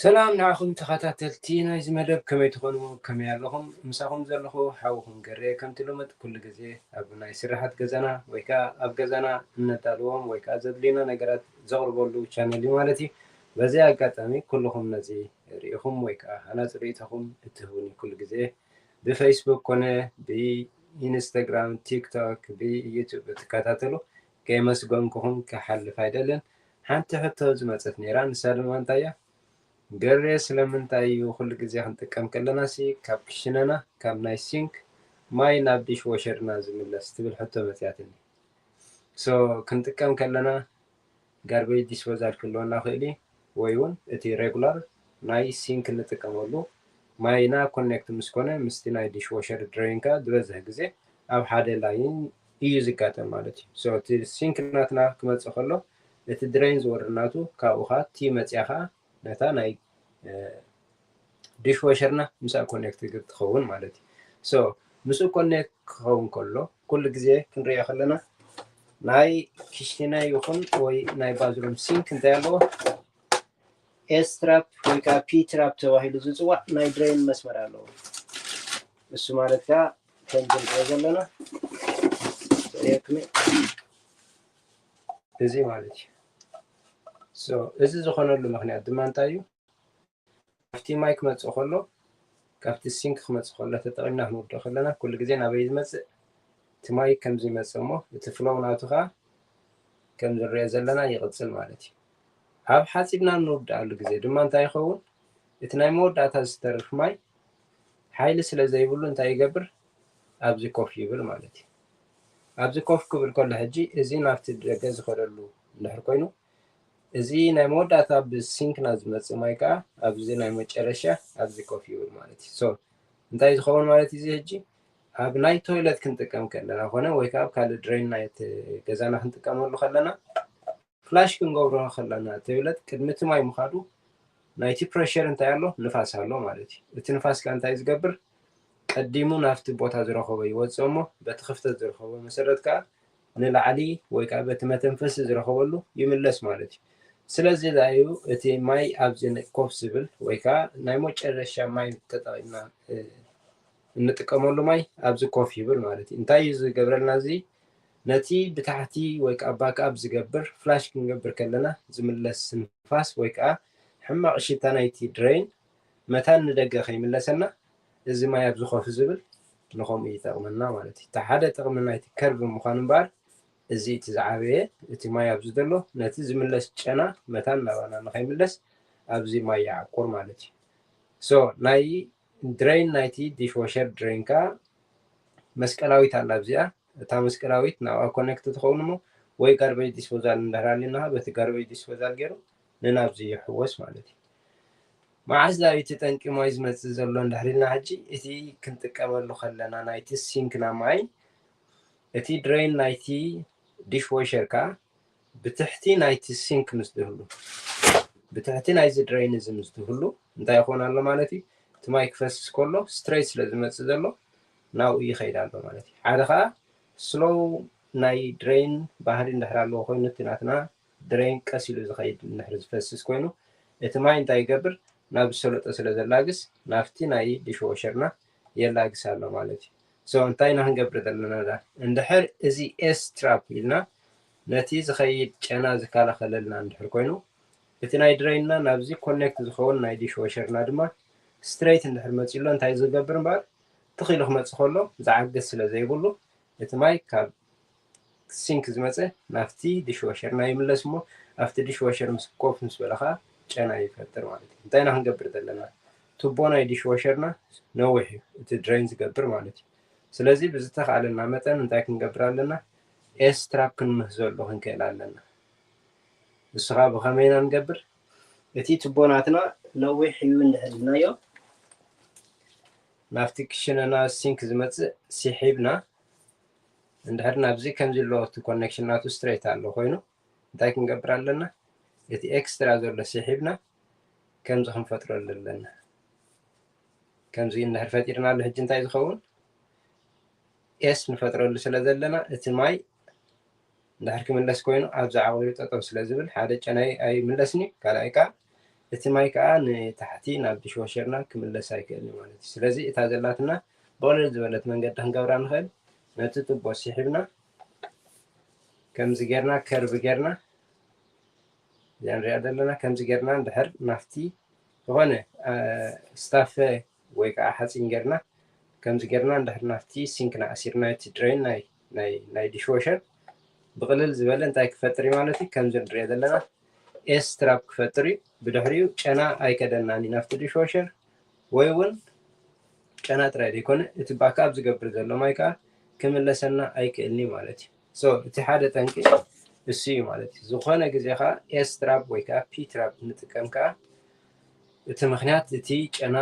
ሰላም ንዓኹም ተኸታተልቲ ናይዚ መደብ፣ ከመይ ትኾኑ? ከመይ ኣለኹም? ምሳኹም ዘለኹ ሓውኹም ገሬ፣ ከምቲ ልሙድ ኩሉ ግዜ ኣብ ናይ ስራሓት ገዛና ወይ ከኣ ኣብ ገዛና እነዳልዎም ወይ ከኣ ዘድልዩና ነገራት ዘቕርበሉ ቻነል እዩ ማለት እዩ። በዚ ኣጋጣሚ ኩልኹም ነዚ ርኢኹም ወይ ከኣ ሃናጺ ርእይቶኹም እትህቡኒ ኩሉ ግዜ ብፌስቡክ ኮነ ብኢንስታግራም፣ ቲክቶክ፣ ብዩቱብ እትከታተሉ ከየመስገንኩኹም ክሓልፍ ኣይደልን። ሓንቲ ሕቶ ዝመጸት ነይራ፣ ንሳ ድማ እንታይ እያ? ገሬ ስለምንታይ እዩ ኩሉ ግዜ ክንጥቀም ከለና ሲ ካብ ክሽነና ካብ ናይ ሲንክ ማይ ናብ ዲሽ ዎሸርና ዝምለስ ትብል ሕቶ መጽያትኒ። ሶ ክንጥቀም ከለና ጋርቤጅ ዲስፖዛል ክህልወና ክእል እዩ፣ ወይ እውን እቲ ሬጉላር ናይ ሲንክ እንጥቀመሉ ማይና ኮኔክት ምስ ኮነ ምስቲ ናይ ዲሽ ዎሸር ድሬን ከኣ ዝበዝሕ ግዜ ኣብ ሓደ ላይን እዩ ዝጋጠም ማለት እዩ። ሶ እቲ ሲንክ ናትና ክመጽእ ከሎ እቲ ድሬን ዝወርድ ናቱ ካብኡ ከኣ እቲ መጽያ ከኣ ነታ ናይ ዲሽ ዎሸርና ምስኣ ኮኔክት ትኸውን ማለት እዩ። ሶ ምስኡ ኮኔክት ክኸውን ከሎ ኩሉ ግዜ ክንሪኦ ከለና ናይ ክሽነ ይኹን ወይ ናይ ባዝሩም ሲንክ እንታይ ኣለዎ? ኤስ ትራፕ ወይ ከዓ ፒ ትራፕ ተባሂሉ ዝፅዋዕ ናይ ድሬን መስመር ኣለዎ። እሱ ማለት ከዓ ከምዚ ንሪኦ ዘለና እዚ ማለት እዩ። እዚ ዝኾነሉ ምኽንያት ድማ እንታይ እዩ? ካብቲ ማይ ክመፅእ ከሎ፣ ካብቲ ሲንክ ክመፅእ ከሎ ተጠቒምና ክንውድኦ ከለና ኩሉ ግዜ ናበይ ዝመፅእ? እቲ ማይ ከምዚ ይመፅእ እሞ እቲ ፍሎው ናቱ ከዓ ከም ንሪኦ ዘለና ይቕፅል ማለት እዩ። ኣብ ሓፂብና እንውድኣሉ ግዜ ድማ እንታይ ይኸውን? እቲ ናይ መወዳእታ ዝተርፍ ማይ ሓይሊ ስለ ዘይብሉ እንታይ ይገብር? ኣብዚ ኮፍ ይብል ማለት እዩ። ኣብዚ ኮፍ ክብል ከሎ ሕጂ እዚ ናብቲ ደገ ዝኸደሉ እንድሕር ኮይኑ፣ እዚ ናይ መወዳእታ ብሲንክና ዝመፅእ ማይ ከዓ ኣብዚ ናይ መጨረሻ ኣብዚ ኮፍ ይብል ማለት እዩ። ሶ እንታይ ዝኸውን ማለት እዩ? እዚ ሕጂ ኣብ ናይ ቶይለት ክንጥቀም ከለና ኮነ ወይ ከዓ ኣብ ካልእ ድሬን ናይ ገዛና ክንጥቀመሉ ከለና ፍላሽ ክንገብሮ ከለና ቶይለት ቅድሚ እቲ ማይ ምኻዱ ናይቲ ፕረሸር እንታይ ኣሎ? ንፋስ ኣሎ ማለት እዩ። እቲ ንፋስ ከዓ እንታይ ዝገብር? ቀዲሙ ናብቲ ቦታ ዝረኸቦ ይወፅእ እሞ በቲ ክፍተት ዝረኸቦ መሰረት ከዓ ንላዕሊ ወይ ከዓ በቲ መተንፈሲ ዝረኸበሉ ይምለስ ማለት እዩ። ስለዚ ዳዩ እቲ ማይ ኣብዚ ኮፍ ዝብል ወይ ከዓ ናይ መጨረሻ ማይ ተጠቒምና እንጥቀመሉ ማይ ኣብዚ ኮፍ ይብል ማለት እዩ። እንታይ እዩ ዝገብረልና? እዚ ነቲ ብታሕቲ ወይ ከዓ ባክኣፕ ዝገብር ፍላሽ ክንገብር ከለና ዝምለስ ንፋስ ወይ ከዓ ሕማቕ ሽታ ናይቲ ድሬን መታን ንደገ ከይምለሰና እዚ ማይ ኣብዚ ኮፍ ዝብል ንኸምኡ ይጠቕመና ማለት እዩ። እቲ ሓደ ጥቕሚ ናይቲ ከርቭ ምዃኑ እምበኣር እዚ እቲ ዝዓበየ እቲ ማይ ኣብዚ ዘሎ ነቲ ዝምለስ ጨና መታን ናባና ንኸይምለስ ኣብዚ ማይ ይዓቁር ማለት እዩ። ሶ ናይ ድሬን ናይቲ ዲሽ ዎሸር ድሬን ከዓ መስቀላዊት ኣላ ኣብዚኣ። እታ መስቀላዊት ናብኣ ኮኔክት ትኸውን እሞ ወይ ጋርቤጅ ዲስፖዛል እንድሕር ኣሊና በቲ ጋርቤጅ ዲስፖዛል ገይሩ ንናብዚ ይሕወስ ማለት እዩ። መዓስ ዳዩ እቲ ጠንቂ ማይ ዝመፅእ ዘሎ እንድሕር ኢልና ሕጂ እቲ ክንጥቀመሉ ከለና ናይቲ ሲንክና ማይ እቲ ድሬን ናይቲ ዲሽ ዎሸር ከዓ ብትሕቲ ናይቲ ሲንክ ምስ ዝህሉ ብትሕቲ ናይዚ ድሬን እዚ ምስ ዝህሉ እንታይ ይኾን ኣሎ ማለት እዩ? እቲ ማይ ክፈስስ ከሎ ስትሬት ስለ ዝመፅእ ዘሎ ናብኡ ይኸይድ ኣሎ ማለት እዩ። ሓደ ከዓ ስሎው ናይ ድሬን ባህሪ እንድሕር ኣለዎ ኮይኑ እቲ ናትና ድሬን ቀስ ኢሉ ዝኸይድ እንድሕር ዝፈስስ ኮይኑ እቲ ማይ እንታይ ይገብር? ናብ ዝሰለጦ ስለ ዘላግስ ናብቲ ናይ ዲሽ ዎሸርና የላግስ ኣሎ ማለት እዩ። ሶ እንታይ ኢና ክንገብር ዘለና ዳ? እንድሕር እዚ ኤስ ትራፕ ኢልና ነቲ ዝኸይድ ጨና ዝከላኸለልና እንድሕር ኮይኑ እቲ ናይ ድሬንና ናብዚ ኮኔክት ዝኸውን ናይ ዲሽ ዎሸርና ድማ ስትሬት እንድሕር መፂሎ እንታይ ዝገብር እምበኣር ትኽ ኢሉ ክመፅእ ከሎ ዝዓግስ ስለ ዘይብሉ እቲ ማይ ካብ ሲንክ ዝመፀ ናብቲ ዲሽ ዎሸርና ይምለስ እሞ ኣብቲ ዲሽ ዎሸር ምስ ኮፍ ምስ በለ ከዓ ጨና ይፈጥር ማለት እዩ። እንታይ ኢና ክንገብር ዘለና? ቱቦ ናይ ዲሽ ዎሸርና ነዊሕ እዩ እቲ ድሬን ዝገብር ማለት እዩ። ስለዚ ብዝተኻእለና መጠን እንታይ ክንገብር ኣለና? ኤስ ትራፕ ክንምህዘሉ ክንክእል ኣለና። ንሱ ከዓ ብኸመይ ኢና ንገብር? እቲ ቱቦ ናትና ነዊሕ እዩ እንድሕር ኢልናዮ ናብቲ ክሽነና ሲንክ ዝመፅእ ሲሒብና እንድሕር ናብዚ ከምዚ ኣሎ እቲ ኮኔክሽን ናቱ ስትሬት ኣሎ ኮይኑ እንታይ ክንገብር ኣለና? እቲ ኤክስትራ ዘሎ ሲሒብና ከምዚ ክንፈጥረሉ ኣለና። ከምዚ እንድሕር ፈጢርናሉ ሕጂ እንታይ ዝኸውን? ኤስ ንፈጥረሉ ስለ ዘለና እቲ ማይ እንድሕር ክምለስ ኮይኑ ኣብዚ ዓቑሩ ጠጠው ስለ ዝብል ሓደ ጨናይ ኣይምለስን እዩ። ካልኣይ ከዓ እቲ ማይ ከዓ ንታሕቲ ናብ ዲሽወሸርና ክምለስ ኣይክእልን ማለት እዩ። ስለዚ እታ ዘላትና ብቕልል ዝበለት መንገዲ ክንገብራ ንኽእል። ነቲ ቱቦ ስሒብና ከምዚ ጌርና፣ ከርብ ጌርና፣ እዚኣ ንሪኣ ዘለና ከምዚ ጌርና እንድሕር ናፍቲ ዝኾነ ስታፈ ወይ ከዓ ሓፂን ጌርና ከምዚ ጌርና እንድሕር ናፍቲ ሲንክና ኣሲርና እቲ ድሬን ናይ ናይ ዲሽወሸር ብቕልል ዝበለ እንታይ ክፈጥር እዩ ማለት እዩ። ከምዚ ንሪኦ ዘለና ኤስ ትራፕ ክፈጥር እዩ። ብድሕሪኡ ጨና ኣይከደናን እዩ ናፍቲ ዲሽወሸር፣ ወይ እውን ጨና ጥራይ ዘይኮነ እቲ ባካፕ ዝገብር ዘሎ ማይ ከዓ ክምለሰና ኣይክእልን እዩ ማለት እዩ። So እቲ ሓደ ጠንቂ እሱ እዩ ማለት እዩ። ዝኾነ ግዜ ከዓ ኤስ ትራፕ ወይ ከዓ ፒ ትራፕ ንጥቀም ከዓ እቲ ምኽንያት እቲ ጨና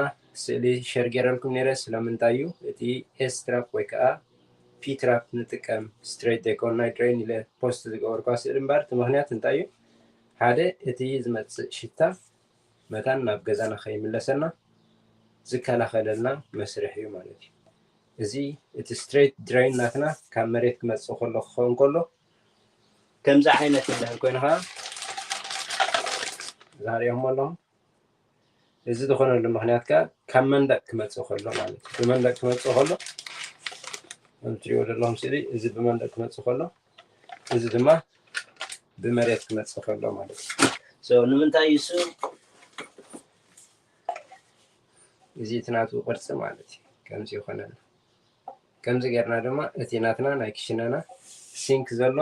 ስእሊ ሸር ገይረልኩም ነይረ ስለምንታይ እዩ እቲ ኤስ ትራፕ ወይ ከዓ ፒ ትራፕ ንጥቀም ስትሬት ዘይኮን ናይ ድሬን ኢለ ፖስት ዝገበርኳ ስእሊ እምበር እቲ ምኽንያት እንታይ እዩ? ሓደ እቲ ዝመፅእ ሽታ መታን ናብ ገዛና ከይምለሰና ዝከላኸለልና መስርሕ እዩ ማለት እዩ። እዚ እቲ ስትሬት ድሬን ናትና ካብ መሬት ክመፅእ ከሎ ክኸውን ከሎ ከምዚ ዓይነት ይበሃል ኮይኑ ከዓ ዛሪኦም ኣለኹም። እዚ ዝኾነሉ ምኽንያት ከዓ ካብ መንደቅ ክመፅእ ከሎ ማለት እዩ። ብመንደቅ ክመፅእ ከሎ እትሪኦ ዘለኹም ስእሊ እዚ ብመንደቅ ክመፅእ ከሎ እዚ ድማ ብመሬት ክመፅእ ከሎ ማለት እዩ። So ንምንታይ እሱ እዚ እቲ ናቱ ቅርፂ ማለት እዩ ከምዚ ይኾነና። ከምዚ ጌርና ድማ እቲ ናትና ናይ ክሽነና ሲንክ ዘሎ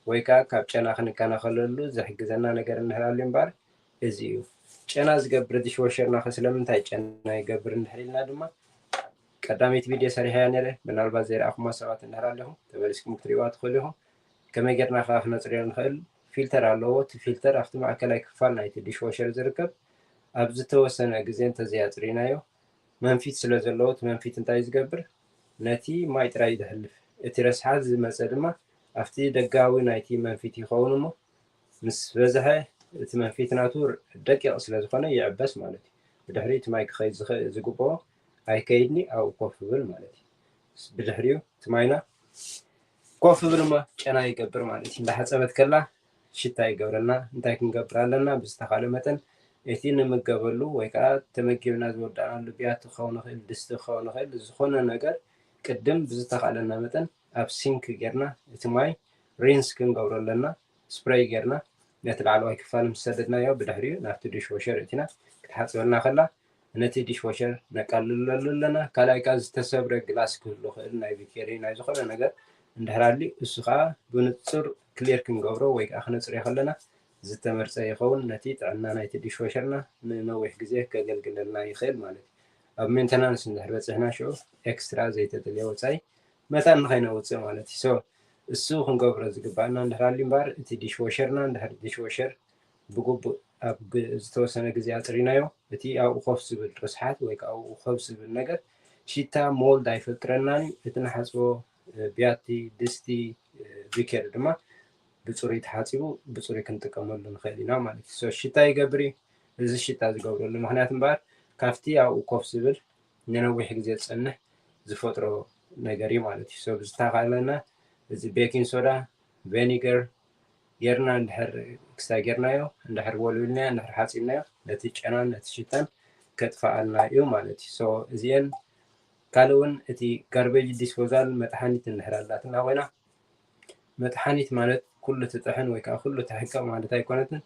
ወይ ከዓ ካብ ጨና ክንከላኸለሉ ዝሕግዘና ነገር እንድሕር ኣሎ እምበር እዚ እዩ። ጨና ዝገብር ዲሽወሸርና ከ ስለምንታይ ጨና ይገብር እንድሕር ኢልና ድማ ቀዳመይቲ ቪድዮ ሰሪሐያ ነይረ። ምናልባት ዘይረኣኹማ ሰባት እንድሕር ኣለኹም ተመሊስኩም ክትሪእዋ ትኽእሉ ኢኹም። ከመይ ጌርና ከዓ ክነፅርዮ ንኽእል ፊልተር ኣለዎ። እቲ ፊልተር ኣብቲ ማእከላይ ክፋል ናይቲ ዲሽወሸር ዝርከብ ኣብ ዝተወሰነ ግዜ እንተዘይኣፅሪናዮ መንፊት ስለ ዘለዎ እቲ መንፊት እንታይ ዝገብር ነቲ ማይ ጥራይ እዩ ዘሕልፍ። እቲ ረስሓት ዝመፀ ድማ ኣብቲ ደጋዊ ናይቲ መንፊት ይኸውን እሞ ምስ በዝሐ እቲ መንፊት ናቱ ደቂቕ ስለ ዝኾነ ይዕበስ ማለት እዩ። ብድሕሪ እቲ ማይ ክኸይድ ዝኽእል ዝግብኦ ኣይከይድኒ ኣብኡ ኮፍ ይብል ማለት እዩ። ብድሕሪኡ እቲ ማይና ኮፍ ይብል እሞ ጨና ይገብር ማለት እዩ። እንዳሓፀበት ከላ ሽታ ይገብረልና። እንታይ ክንገብር ኣለና? ብዝተኻለ መጠን እቲ ንምገበሉ ወይ ከዓ ተመጊብና ዝወዳእናሉ ቢያቲ ክኸውን ይኽእል፣ ድስቲ ክኸውን ይኽእል፣ ዝኾነ ነገር ቅድም ብዝተኻለና መጠን ኣብ ሲንክ ጌርና እቲ ማይ ሪንስ ክንገብሮ ኣለና። ስፕሬይ ጌርና ነቲ ላዕለዋይ ክፋል ምስ ሰደድናዮ ብድሕሪኡ ናብቲ ዲሽ ወሸር እቲና ክትሓፅበልና ከላ ነቲ ዲሽ ወሸር ነቃልለሉ ኣለና። ካልኣይ ከዓ ዝተሰብረ ግላስ ክህሉ ይኽእል ናይ ቢኬሪ ናይ ዝኾነ ነገር እንድሕር ኣልዩ እሱ ከዓ ብንፁር ክሊር ክንገብሮ ወይ ከዓ ክነፅርዮ ከለና ዝተመርፀ ይኸውን። ነቲ ጥዕና ናይቲ ዲሽ ወሸርና ንነዊሕ ግዜ ከገልግለልና ይኽእል ማለት እዩ። ኣብ ሜንተናንስ እንድሕር በፂሕና ሽዑ ኤክስትራ ዘይተደልየ ወፃኢ መታን ንኸይነውፅእ ማለት እዩ። So እሱ ክንገብሮ ዝግባኣና እንድሕር ኣልዩ እምበኣር እቲ ዲሽ ወሸርና እንድሕር ዲሽ ወሸር ብግቡእ ኣብ ግ- ዝተወሰነ ግዜ ኣፅሪናዮ እቲ ኣብኡ ኮፍ ዝብል ርስሓት ወይ ከዓ ኣብኡ ኮፍ ዝብል ነገር ሽታ ሞልድ ኣይፈጥረናን እዩ። እቲ ንሓፅቦ እ፣ ቢያቲ፣ ድስቲ፣ እ፣ ቢኬሪ ድማ ብፅሩይ ተሓፂቡ ብፅሩይ ክንጥቀመሉ ንኽእል ኢና ማለት እዩ። So ሽታ ይገብር እዩ። እዚ ሽታ ዝገብረሉ ምኽንያት እምበኣር ካብቲ ኣብኡ ኮፍ ዝብል ንነዊሕ ግዜ ዝፀንሕ ዝፈጥሮ ነገር እዩ ማለት እዩ። So ብዝተኻለና እዚ ቤኪንግ ሶዳ፣ ቬኒገር ጌርና እንድሕር ክስታይ ጌርናዮ እንድሕር ወልዊልናዮ እንድሕር ሓፂብናዮ ነቲ ጨናን ነቲ ሽታን ከጥፍኣልና እዩ ማለት እዩ። So እዚአን ካልእ እውን እቲ ጋርቤጅ ዲስፖዛል መጥሓኒት እንድሕር ኣላትና ኮይና መጥሓኒት ማለት ኩሉ ትጥሕን ወይ ከዓ ኩሉ ትሕቀቕ ማለት ኣይኮነትን።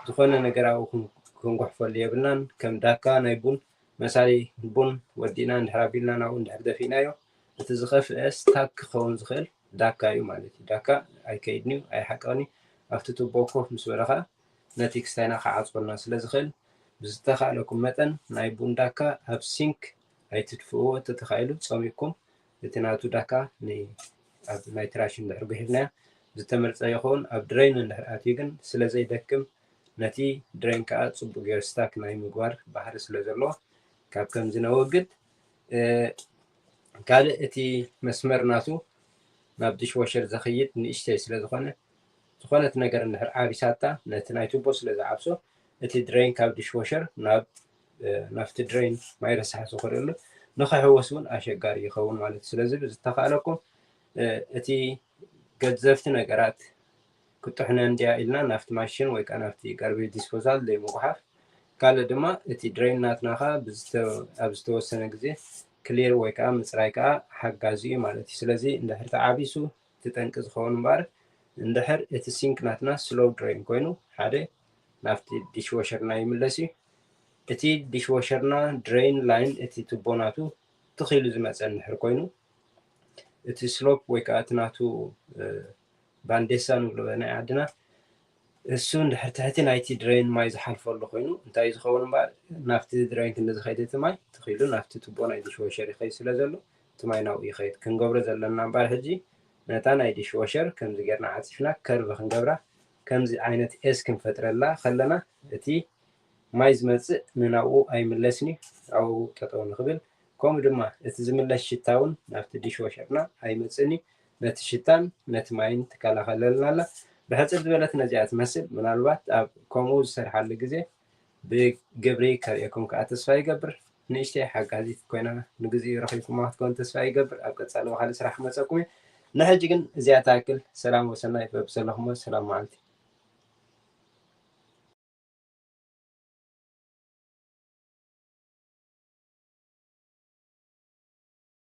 ዝኾነ ነገር ኣብኡ ክን- ክንጉሕፈሉ የብልናን። ከም ዳካ ናይ ቡን መሳሊ ቡን ወዲእና እንድሕር ኣቢልና ናብኡ እንድሕር ደፊእናዮ እቲ ዝኸፍአ ስታክ ክኸውን ዝኽእል ዳካ እዩ ማለት እዩ። ዳካ ኣይከይድን እዩ ኣይሓቀቕን እዩ። ኣብቲ ቱቦ ኮፍ ምስ በለ ከዓ ነቲ ክስታይና ክዓፅወልና ስለ ዝኽእል ብዝተኻእለኩም መጠን ናይ ቡን ዳካ ኣብ ሲንክ ኣይትድፍእዎ። እንተተኻኢሉ ፀሚቕኩም እቲ ናቱ ዳካ ን- ኣብ ናይ ትራሽ እንድሕር ጉሒፍናዮ ዝተመርፀ ይኸውን። ኣብ ድሬን እንድሕር ኣትዩ ግን ስለ ዘይደክም ነቲ ድሬን ከዓ ፅቡቅ ገይሩ ስታክ ናይ ምግባር ባህሪ ስለ ዘለዎ ካብ ከምዚ ነወግድ። ካልእ እቲ መስመር ናቱ ናብ ዲሽ ወሸር ዘኽይድ ንእሽተይ ስለ ዝኾነ ዝኾነት ነገር እንድሕር ዓቢሳታ ነቲ ናይ ቱቦ ስለ ዝዓብሶ እቲ ድሬን ካብ ዲሽ ወሸር ናብ ናብቲ ድሬን ማይ ረሳሕ ዝኸደሉ ንኽሕወስ እውን ኣሸጋሪ ይኸውን ማለት እዩ። ስለዚ ብዝተኻእለኩም እቲ ገዘፍቲ ነገራት ክጥሕነ እንድያ ኢልና ናብቲ ማሽን ወይ ከዓ ናብቲ ጋርቤጅ ዲስፖዛል ዘይምጉሓፍ ካልእ ድማ እቲ ድሬን ናትና ከዓ ኣብ ዝተወሰነ ግዜ ክሊር ወይ ከዓ ምፅራይ ከዓ ሓጋዚ እዩ ማለት እዩ። ስለዚ እንድሕር ተዓቢሱ እቲ ጠንቂ ዝኸውን እምበኣር፣ እንድሕር እቲ ሲንክ ናትና ስሎው ድሬን ኮይኑ ሓደ ናብቲ ዲሽወሸርና ይምለስ እዩ። እቲ ዲሽወሸርና ድሬን ላይን እቲ ቱቦ ናቱ ትኽ ኢሉ ዝመፀ እንድሕር ኮይኑ፣ እቲ ስሎፕ ወይ ከዓ እቲ ናቱ ባንዴሳ ንብሎ ናይ ዓድና፣ እሱ እንድሕር ትሕቲ ናይቲ ድሬን ማይ ዝሓልፈሉ ኮይኑ እንታይ እዩ ዝኸውን እምበኣር፣ ናብቲ ድሬን ክንዲ ዝኸይድ እቲ ማይ ትኽ ኢሉ ናብቲ ቱቦ ናይ ዲሽወሸር ይኸይድ ስለ ዘሎ እቲ ማይ ናብኡ ይኸይድ። ክንገብሮ ዘለና እምበኣር ሕጂ ነታ ናይ ዲሽወሸር ከምዚ ጌርና ዓፂፍና ከርቭ ክንገብራ፣ ከምዚ ዓይነት ኤስ ክንፈጥረላ ከለና እቲ ማይ ዝመፅእ ንናብኡ ኣይምለስን እዩ፣ ኣብኡ ጠጠው ንኽብል። ከምኡ ድማ እቲ ዝምለስ ሽታ እውን ናብቲ ዲሽወሸርና ኣይመፅእን እዩ። ነቲ ሽታን ነቲ ማይን ትከላኸለልና ኣላ። ብሕፅር ዝበለት ነዚኣ ትመስል። ምናልባት ኣብ ከምኡ ዝሰርሓሉ ግዜ ብግብሪ ከርእየኩም ከዓ ተስፋ ይገብር። ንእሽተይ ሓጋዚት ኮይና ንግዚኡ ረኺብኩማ ክትከውን ተስፋ ይገብር። ኣብ ቀፃሊ ብኻልእ ስራሕ ክመፀኩም እዩ። ንሕጂ ግን እዚኣ ትኣክል። ሰላም ወሰናይ በብዘለኹሞ ሰላም መዓልቲ።